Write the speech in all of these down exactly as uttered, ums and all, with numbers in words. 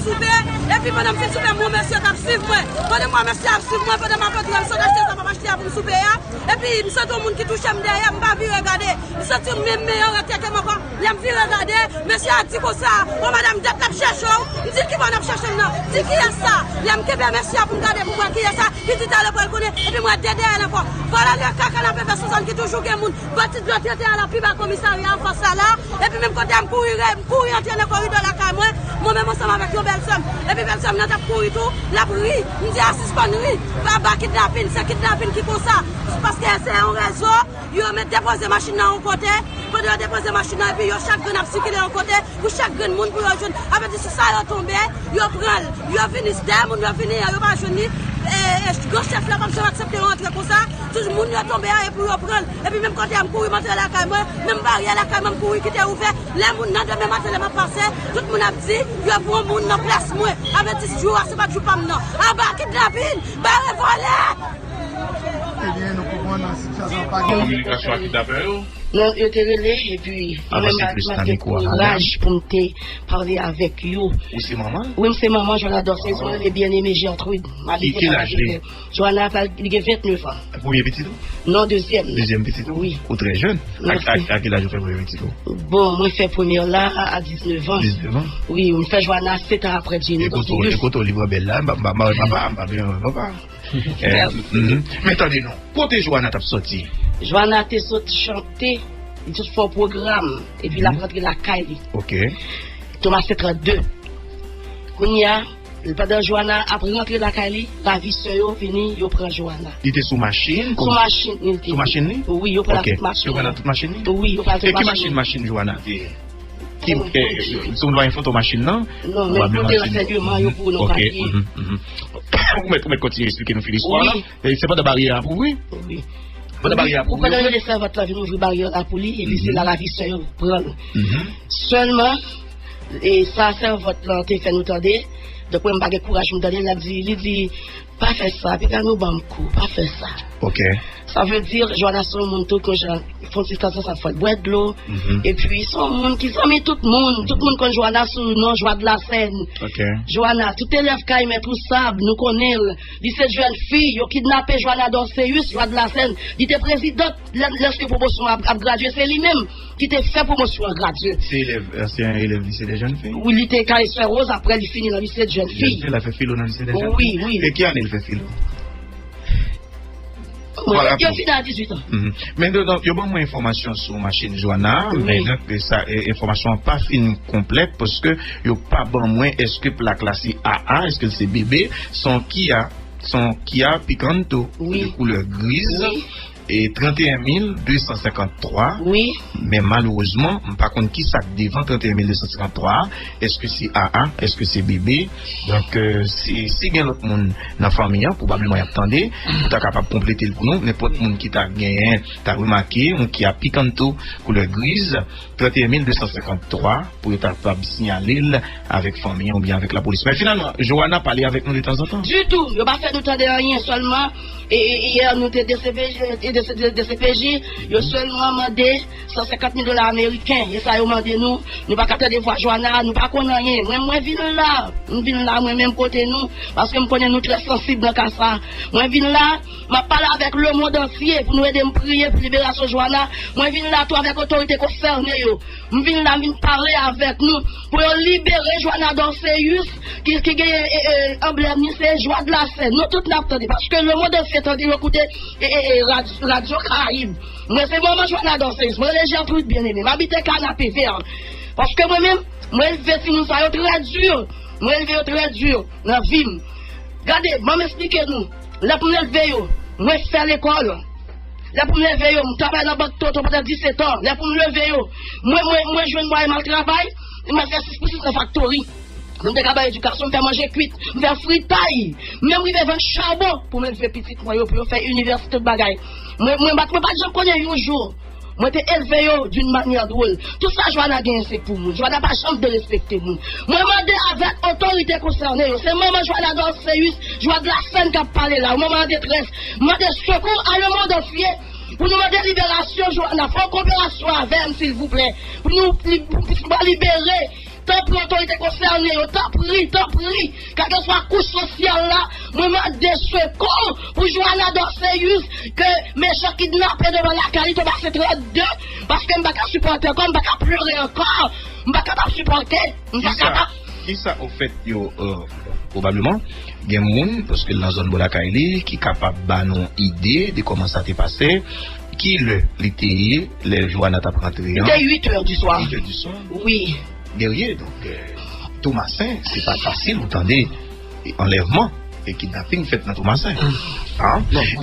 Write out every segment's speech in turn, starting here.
Soupe, epi pandan m fin soupe, m wè mesye k ap swiv mwen. Pandan m wè mesye ap swiv mwen, pandan m ap antre, m sot achte sa m ap achte a pou m soupe a. Epi m santi yon moun ki touche m dèyè, m pa vire gade. M santi menm men an ret tete m ankò. Lè m vire gade, mesye a di konsa, "O madanm, dat n ap chèche w." M di, "Kibò n ap chèche m nan?" Di, "Kiyès sa?" Lè m kenbe mesye a pou m gade pou m wè kiyès sa, li di, "Talè w pral konnen." Epi m wè de dèyè l ankò. Vòlè le kaka n ap fè sou zòn ki toujou gen moun. Bò ti dlo tete a la pi ba komisarya an fas la la. Epi menm kote a, m kouri re-, m kouri antre nan koridò lakay mwen. Mwen menm ansanm avèk yon bèl sè m. Epi bèl sè m nan t ap kouri tou, l ap ri. M di, "A, sispann ri. Pa ba kidnapin, se kidnapin ki konsa." Paske se yon rezo, yo met depoze machin nan yon kote. Pandan yo depoze machin nan, epi yo chak grenn ap sikile yon kote. Pou chak grenn moun pou yo jwenn. Avèdisi sa yo tonbe, yo pran l. Yo vini, dèyè moun yo vini an, yo pa jwenn li. E, e, gran chèf la p ap janm aksepte yo antre konsa. Tout moun yo tonbe a, e pou yo pran l. Epi menm kote a, m kouri m antre lakay mwen, menm baryè lakay mwen, m kouri kite ouvè. Lè moun nan demen maten, lè m ap pase, tout moun ap di, yo pran moun nan plas mwen. Avèdisi jou a, se pa t jou pa m nan. Aba kidnapin, bare vòlè! Ebyen, nou konprann nan sitiyasyon pa gen kominikasyon ak kidnapè yo. Non, yo te rele, epi mwen menm m te kouraj pou m te pale avèk yo. Ou se manman? Wi, m se manman Joana Dorcéus, mwen rele Bien-Aimé Gertrude. M abite Joana, li gen vennèf an. Premye pitit ou? Non, dezyèm. Dezyèm pitit ou? Wi. Ou trè jèn. Mèsi. A ki laj ou fè premye pitit ou? Bon, mwen fè premye la a diznèf an. Diznèf an? Wi, m fè Joana sèt an apre Jenny Dorcéus. E kote w li pran bèl la? M pa, m pa, m pa, m pa, m pa, m pa, m pa. Eh, mhm. Men tande non, kote Joana t ap soti? Joana te sot chante, li te sot fè yon pwogram, epi l ap rantre lakay li. Ok. Thomas se trannde. Kounye a, pandan Joana ap rantre lakay li, ravisè yo vini, yo pran Joana. Li te sou machin? Sou machin li te. Sou machin li? Wi, yo pran l ak tout machin. Yo pran l ak tout machin li? Wi, yo pran l ak tout machin. E ki machin, machin Joana te ye? Ki, eh, si w pa gen foto machin nan? Non, men pote ransèyman yo pou nou papye. Ou mèt, ou mèt kontinye eksplike nou fin istwa la. Wi. E se pandan baryè a ap ouvri? Wi. Pandan baryè a ap ouvri. Pandan yo lè sèvant la vin ouvri baryè la pou li, epi se la ravisè yo pran l. Sèlman, e sa sèvant lan te fè nou tande, donk mwen m pa gen kouraj pou m tande, l ap di, li di, "Pa fè sa, piga nou ban m kou, pa fè sa." Ok. Sa vle di, Joana se yon moun tou, ke jan, fon ti tan sa, sa fè l bwè dlo. Epi, se yon moun ki zanmi tout moun. Tout moun konn Joana sou non Joie de la Seine. Ok. Joana, tout elèv kay Mèt Wousab, nou konnen l. Lise jèn fi, yo kidnape Joana Dorcéus, Joie de la Seine. Li te prezidant, lè, lèske pwomosyon ap, ap gradye, se li menm ki te fè pwomosyon an gradye. Se elèv, ansyen elèv lise de jèn fi? Wi, li te kay Sè Rose, apre li fini nan lise de jèn fi. Jèn fi, l a fè filo nan lise de jèn fi? Wi, wi. E ki ane l fè filo? Mwen, yo fin a dizuit an. Mhm. Men donk, yo ban mwen enfòmasyon sou machin Joana, men donk, sa, e, enfòmasyon an pa fin konplèt, paske yo pa ban mwen èske plak la se A A, èske l se B B, se yon Kia, se yon Kia Picanto de koulè griz, e trannteyen mil de san senkanntwa. Wi. Men malerezman, m pa konn ki sa k devan trannteyen mil de san senkanntwa a. Èske se A A? Èske se B B? Donk, euh, si, si gen lòt moun nan fanmi an, pwobableman y ap tande, pou ta kapab konplete l pou nou. Nenpòt moun ki ta genyen, ta remake, yon Kia Picanto koulè griz, trannteyen mil de san senkanntwa, pou yo ta kapab siyale l avèk fanmi an oubyen avèk lapolis. Men finalman, Joana pale avèk nou de tanzantan? Ditou, yo pa fè nou tande anyen, sèlman, e, e, yè nou te D C P J, e, D C P J, yo sèlman mande san senkant mil dola ameriken, e sa yo mande nou, nou pa ka tande vwa Joana, nou pa konn anyen. Mwen, mwen vin la, m vin la mwen menm kote nou, paske m konnen nou trè sansib nan ka sa. Mwen vin la, m ap pale avèk lemonn antye pou nou ede m priye pou liberasyon Joana. Mwen vin la tou avèk otorite konsène yo. M vin la, m vin pale avèk nou pou yo libere Joana Dorcéus ki, ki genyen, e, e, anblèm li se Joie de la Seine. Nou tout n ap tande, paske lemonn antye tande yo koute, e, e, e, rad-, radyo Karayib. Mwen se manman Joana Dorcéus, mwen rele Gertrude Bien-Aimé, m abite Canapé Vert. Paske mwen menm, mwen elve timoun sa yo trè di. Mwen elve yo trè di nan vi m. Gade, ban m esplike nou. Lè pou m leve yo, mwen fè lekòl. Lè pou m leve yo, m travay nan bank Toto pandan disèt an. Lè pou m leve yo, mwen, mwen, mwen jwenn mwayen m al travay, mwen fè sis pou sis nan faktori. Pou m te ka bay edikasyon, m fè manje kwit, m fè fritay. Menm rive vann chabon pou m elve pitit mwen yo, pou yo fè inivèsite, tout bagay. Mwen, mwen, mwen pa t janm konnen yon jou. Mwen te elve yo d'une manière drôle. Tout sa Joana genyen se pou moun. Joana pa janm derespekte moun. Mwen mande avèk otorite konsène yo. Se manman Joana Dorcéus, Joie de la Seine k ap pale la. Manman an detrès. Mande sekou a lemonn antye. Pou nou mande liberasyon Joana. Fè yon koperasyon avè m, silvouplè. Pou nou li-, pou, pou, pou libere Tanpri, otorite konsène yo, tanpri, tanpri, kèlkeswa kouch sosyal la, mwen mande sekou pou Joana Dorcéus, ke mechan kidnapè devan lakay li, Tomasen trannde, paske m pa ka sipòte ankò, m pa ka plere ankò, m pa kapab sipòte, m pa kapab. Kisa, kisa, ofèt, yo, euh, pwobableman, gen moun, paske l nan zòn bò lakay li, ki kapab ba nou ide de kòman sa te pase, ki lè li te ye, lè Joana t ap rantre an? Li te uit è di swa. Uit è di swa? Wi. Guerrier, donk, euh, Tomasen, se pa fasil ou tande anlèvman e kidnaping fèt nan Tomasen.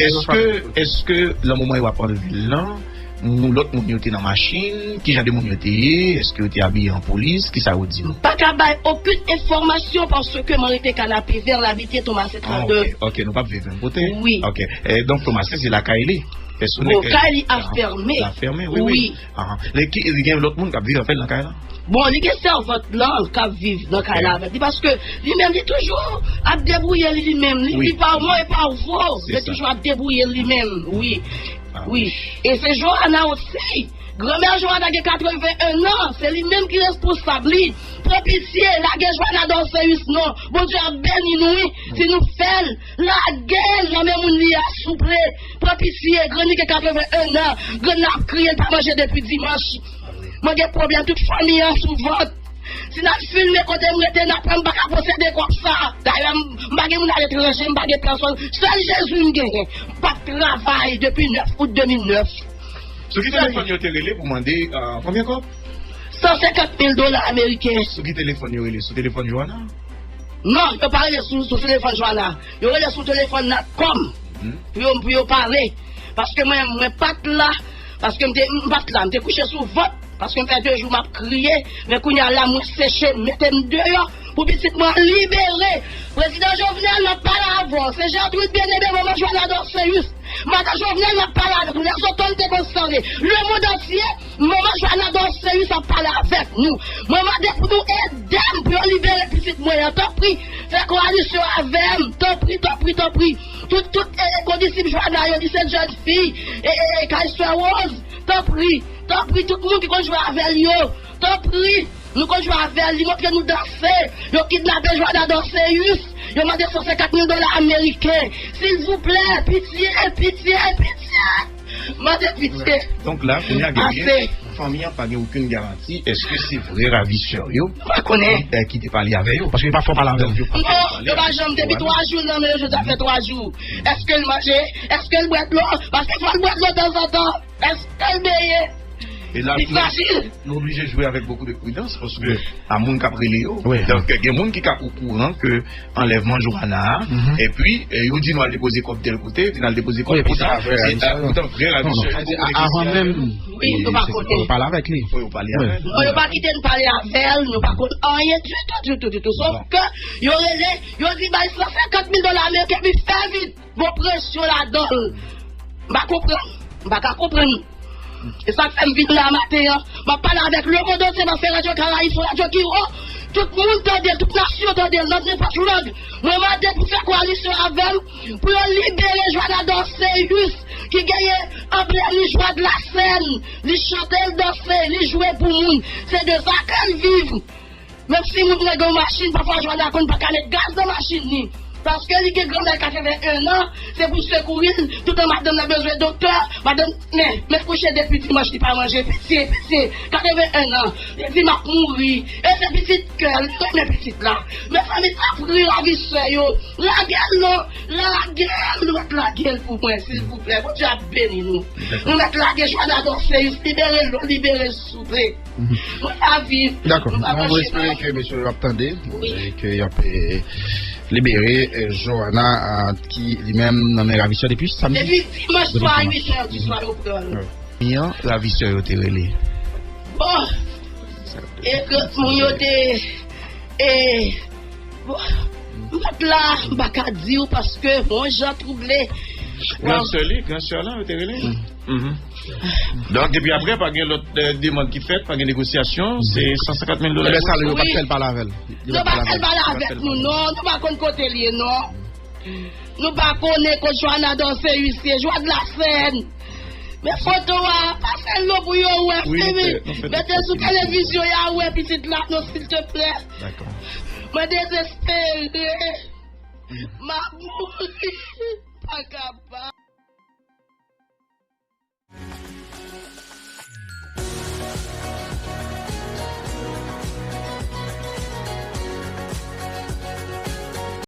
Èske, èske nan moman yo ap anleve l lan, moun, lòt moun yo te nan machin, ki jan de moun yo te ye, èske yo te abiye an polis, kisa yo di nou? M pa ka bay okenn enfòmasyon paske mwen rete Kanapevè, l abite Tomasen trannde. Ok, nou p ap viv menm kote. Wi. Ok. Donk Tomasen se lakay li. Bon, kay li ap fèmen. L ap fèmen, wi, wi. Li gen lòt moun k ap viv avè l nan kay la? Bon, li gen sèvant lan k ap viv nan kay la avè l. Li, paske li menm, li toujou ap debouye li, li menm. Li, li pa mò e pa vo. Li toujou ap debouye li menm, wi. Wi. E se Joana osi. Granmè Joana gen katreven en an. Se li menm ki responsab li. Pran pitye, lage Joana Dorcéus non. Bondye ap beni nou, wi. Si nou fè l, lage l nan men moun li a, souple. Pran pitye, grann li gen katreven en an. Grann nan ap kriye, l pa manje depi dimanch. Mwen gen pwoblèm, tout fanmi an sou vant. Si n ap filme kote m rete, n ap wè m pa ka posede kòb sa. Dayè, m pa gen moun aletranje, m pa gen pèsòn. Sèl Jezi m genyen. M p ap travay depi nèf out de mil nèf. Sou ki telefòn yo te rele pou mande konbyen kòb? San senkant mil dola ameriken. Sou ki telefòn yo rele? Sou telefòn Joana? Non, yo pa rele sou, sou telefòn Joana. Yo rele sou telefòn Natcom pou yo, pou yo pale. Paske mwen, mwen pa t la. Paske m te, m pa t la. M te kouche sou vant. Paske m fè de jou m ap kriye. Men kounye a la, mwen seche, mete m deyò. Pou pitit mwen libere. Prezidan Jovenel, m ap pale avè w. Se Gertrude Bien-Aimé, manman Joana Dorcéus. Madan Jovenel, m ap pale avèk nou. Lè Soton te konsène lemonn antye, manman Joana Dorcéus ap pale avèk nou. Mwen mande pou nou ede m pou yo libere pitit mwen an. Tanpri, fè kowalisyon avè m. Tanpri, tanpri, tanpri. Tout, tout e, e, kondisip Joana yo, Lisette Jeune Fille, e, e, e, Kay Sè Rose. Tanpri, tanpri, tout moun ki konn jwe avè l yo. Tanpri. Nou konn jwe avè l, li montre nou danse. Yo kidnape Joana Dorcéus. Yo mande san senkant mil dola ameriken. Silvouplè, pitye, pitye, pitye. Mande pitye. Donk la, kounye a gen fanmi an pa gen okenn garanti. Èske se vrè ravisè yo? Nou pa konnen. Ki te pale avè yo? Paske yo pa fè pale avè yo. Non, yo pa janm, depi twa jou nan men yo, jodi a fè twa jou. Èske l manje? Èske l bwè dlo? Paske fò l bwè dlo tanzantan. Èske l benyen? E la, nou oblije jwe avèk bokou de pridans, paske a moun k ap rele yo. Donk, gen moun ki ka okouran ke anlèvman Joana a, epi, e, yo di nou al depoze kòb tèl kote, epi n al depoze kòb kote. Poutan, vrè ravisè yo, avan menm, wi, yo pa konnen. Yo pale avèk li. Yo pa kite n pale avè l, nou pa konn anyen ditou, ditou, ditou. Sòf ke yo rele, yo di bay san senkant mil dola ameriken, epi fè vit. Gon presyon ladan l. M pa konprann. M pa ka konprann. E sa k fè m vin la maten an. M ap pale avèk lemonn antye, paske Radyo Karayib se yon radyo ki wo. Tout moun tande l, tout nasyon tande l, nan nenpòt lang. Mwen mande pou fè kowalisyon avè m, pou yo libere Joana Dorcéus, ki genyen anblèm li, Joie de la Seine. Li chante, l danse, li jwe pou moun. Se de sa ke l viv. Menm si moun nan gen yon machin, pafwa Joana konn pa ka met gaz nan machin li. Paske li gen granmè katreven en an, se pou sekouri l, toutan madanm nan bezwen doktè, madanm, men, men kouche depi dimanch li pa manje, pitye, pitye, katreven en an, li di m ap mouri, e se pitit kè l, li renmen pitit la. Mezanmi, tanpri, ravisè yo, lage l non, lage l, nou mèt lage l pou mwen, silvouplè, Bondye ap beni nou. Nou mèt lage Joana Dorcéus, libere l non, libere l, souple. Mwen pa viv. Dakò. Mwen espere ke mesye yo ap tande e ke y ap, eh, libere, eh, Joana, ah, ki li menm nan men ravisè depi samdi. Depi dimanch swa, uit è di swa yo pran l. Fanmi an, ravisè yo te rele. Bon. E granmoun yo te, eh, bon, m pa t la, m pa ka di w paske m yon jan twouble. Gran sè li, gran sè la, yo te rele? Donk, epi apre, pa gen lòt, eh, demann ki fèt, pa gen negosyasyon, se san senkant mil dola. Ebyen, sa, yo pa t fè l pale avè l. Yo pa t fè l pale avèk nou, non. Nou pa konn kote l ye, non. Nou pa konnen kot Joana Dorcéus ye. Joie de la Seine. Men foto a, pa fè l non pou yo wè, fini. Mete sou televizyon, y a wè pitit la, non, silteplè. Mwen dezespere. M ap mouri. Pa ka.